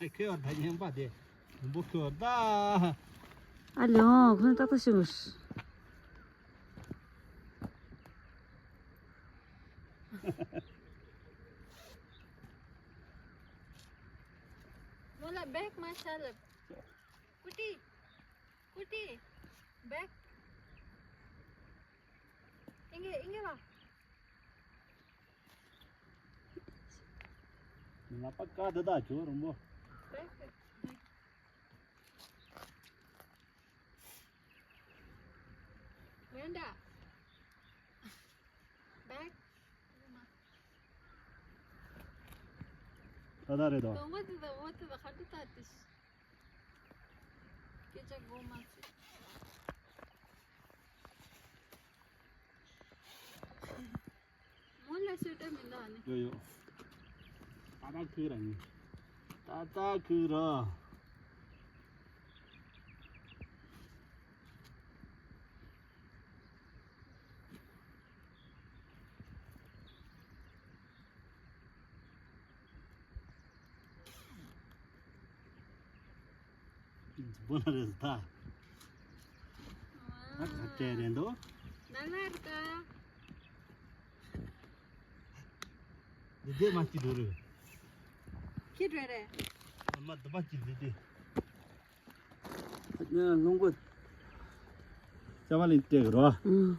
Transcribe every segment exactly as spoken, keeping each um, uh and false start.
ཨེ་ཁེ་བར་ད་ཉན་པ་དེ་མགོ་ཁེ་བར་ད། ཨ་ལེ་ཨོ་ཁོ་ན་ཏག་ཏག་ཤི་མུ་ཤི། མོ་ལ་བེག་མ་ཤ་ལ། ཀུ་ཏི། ཀུ་ཏི། བེག། ཨིང་གེ་ཨིང་གེ་ལ། ང་པ་ཀ་དེ་དག་ཇོ་རིང་པོ། ཝེན་ཌ། བེག། ད་ད་རེད་དོ། དང་པོ་དེ་དང་འོ་དེ་དང་ཧ་འདྲི་ད་དེ། སྐད་ཆ་གོ་མ་ཚོད། མོ་ལ་སུ་ཏྲ་མི་འདུག་ཨ་ནི། ཡོ་ཡོ། ཏ་ཏ་ཁུ་ར་ནི། ཏ་ཏ་ཁུ་ར། འཛུགས་པོ་ན་རེད་ད། ཨ་ཁ་བྲལ་རེད་འདུག་ན་ལ་ར་ད། འདི་དེ་མ་སྐྱིད་འགྲོ་རེད། སྐྱིད་འགྲོ་རེད། ཨ་མ་འདི་མ་སྐྱིད་འདི་དེ། ལུང་པོ། ཅ་བ་ལིན་སྤྲད་གི་རོ། ཨང་།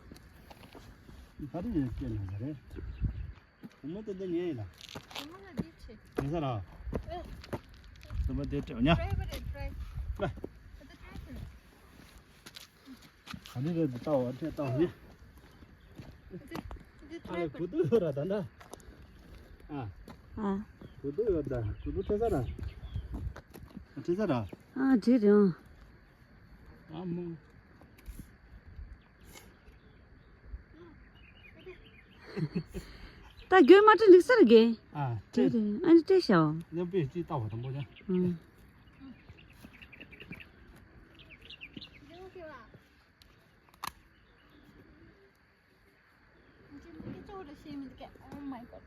ཕ་རི་ཡོད་སྐྱེ་ན་རེད། བུ་མོ་དེ་འདི་ཉལ་ཡིན་ལ། བུ་མོ་ལ་འདི་ཆེ། ཉལ་ས་ར། ཨེ། བུ་མོ་དེ་སྤྲད་ཉ། ཕྲའི་བ་རེད་ཕྲའི། ལ། ཨ་ད་ཕྲའི་བ་རེད། ག་ནས་རེད་འདི་ལྟ་བ་ཁྲེ་ལྟ་བ་ནི། འདི་འདི་ཨ་ལེ་ཕྲའི་བ་རེད། གུ་དུ་ཡོད་ར་ད་ད། ཨ། ཨ། གུ་དུ་ཡོད་ད་གུ་དུ་ཁྲེ་ས་ར། ཁྲེ་ས་ར། ཨ་འདྲེ་རེད། ཨ་མོ། ད་རྒྱུན་མ་བྲིས་འགྲིག་ས་རེད་གི། ཨ་དེ་སྤྲད། རེད་ཨ་ནི་སྤྲད་ཤག་མཉམ་པོས་ཅིག་ལྟ་བ་དང་པོ་ཀྱང་། ཨང་། Oh my god.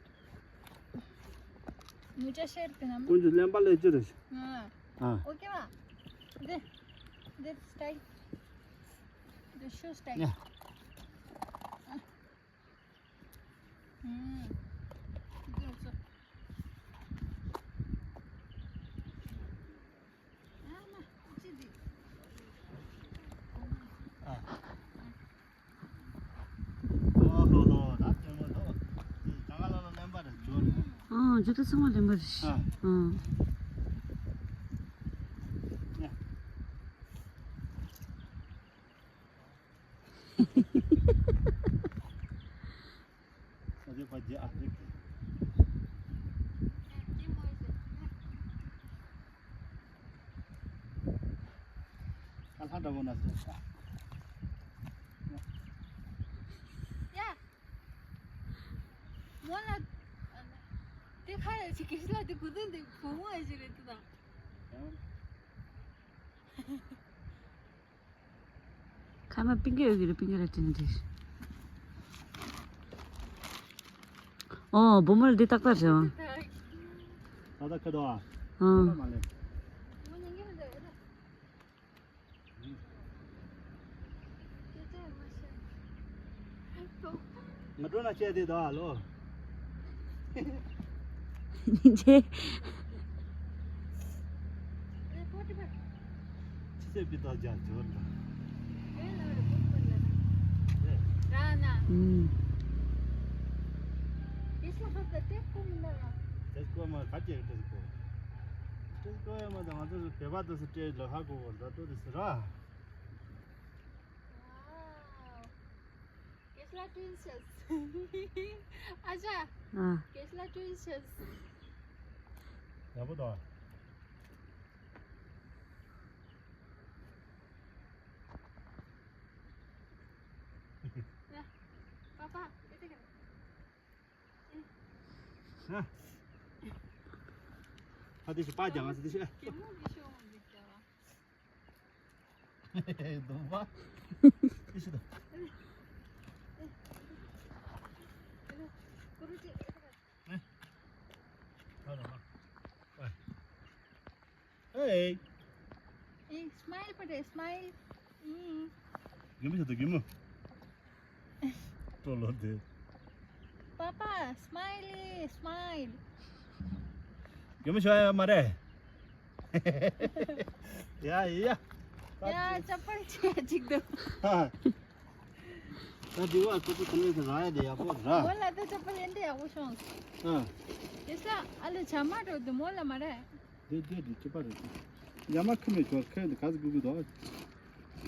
ནུ་ཅ་ཤེར་ཏེ་ན། ཀུན་གྱི་གླེན་པ་ལས་ཅི་རེད། ཨ། ཨོ་ཀེ་བ། འདི། འདི་སྟའིལ། འདི་ཤུ་སྟའིལ། ཡ། ཨུམ། འདི་རུ་ཚོ། ཨ་མ། ཅི་འདི། ཨ། ཨ་ཇོ་ད་ཚང་མ་ལེན་པ་རེད། ཨ། ཨ་ལྷ་འདྲ་བོ་ན་ཟེར། ཡ། མོ་ལ། དེ་ཁ་ཡ་ཅིག་གི་ལ་དེ་གུ་དུན་དེ་བུ་མོ་ཨེ་ཅིག་རེད་དེ་དང་། ཁ་མ་པིང་གེ་ཡོད་ཀྱི་རེད། པིང་གེ་ལ་དྲན་དྲིས། ཨོ་བུ་མོ་ལ་འདི་ཏག་ཏག་རེད། ད་ད་ཁ་དོ་ཨ། ཨང་། མ་ལེ། ང་འགྲོ་ན་བཤད་དེ་དོ་ཨ་ལོ། སྙིང་རྗེ། ཆི་ཚེ་པི་ཏོག་ཇག་ཇོར་ད། ར་ན། ཨུམ། ཡེ་ཤ་ཧ་ད་ཏེ་ཀོ་མི་ན་ར། ཏེ་ཀོ་མ་ག་ཅེ་ཏེ་ཀོ། ཏེ་ཀོ་ཡ་མ་ད་ང་ཚོ་བེ་བ་ཏོ་སི་ཏེ་ལོ་ཧ་གོ་བར་ད་ཏོ་ཏེ་སི་ར། Wow. Congratulations. ཨ་ཅག་ཨ། Congratulations. ཡག་པོ་འདུག་ཡ། པ་པ། དེ་དེ་ག་ཨ། ཕ་དེ་ཤི་པ་ཀྱང་ང་ཚོ་དེ་ཤི། གད་མོ་གི་ཤོག་མ་འདུག་ཀྱང་། སྡུག་པ། ཨེ་ཤི་ད། ཨེ། ཨེ། ཨེ། ཨེ། ཨེ། ཨེ། ཨེ། Hey. Hey, smile, put a smile. Mm. Give me the, give me. Tolo de. Papa, smiley, smile. Give me show, mare. Yeah, yeah. Yeah, chappal che chik do. Ha. Ta diwa to to tene ra de ya ko ra. Mola to chappal ende ya ko shong. Ha. Esa, alo chama to de mola mare. De de de chapa de. Yama kame chor khe de kaz gu gu do.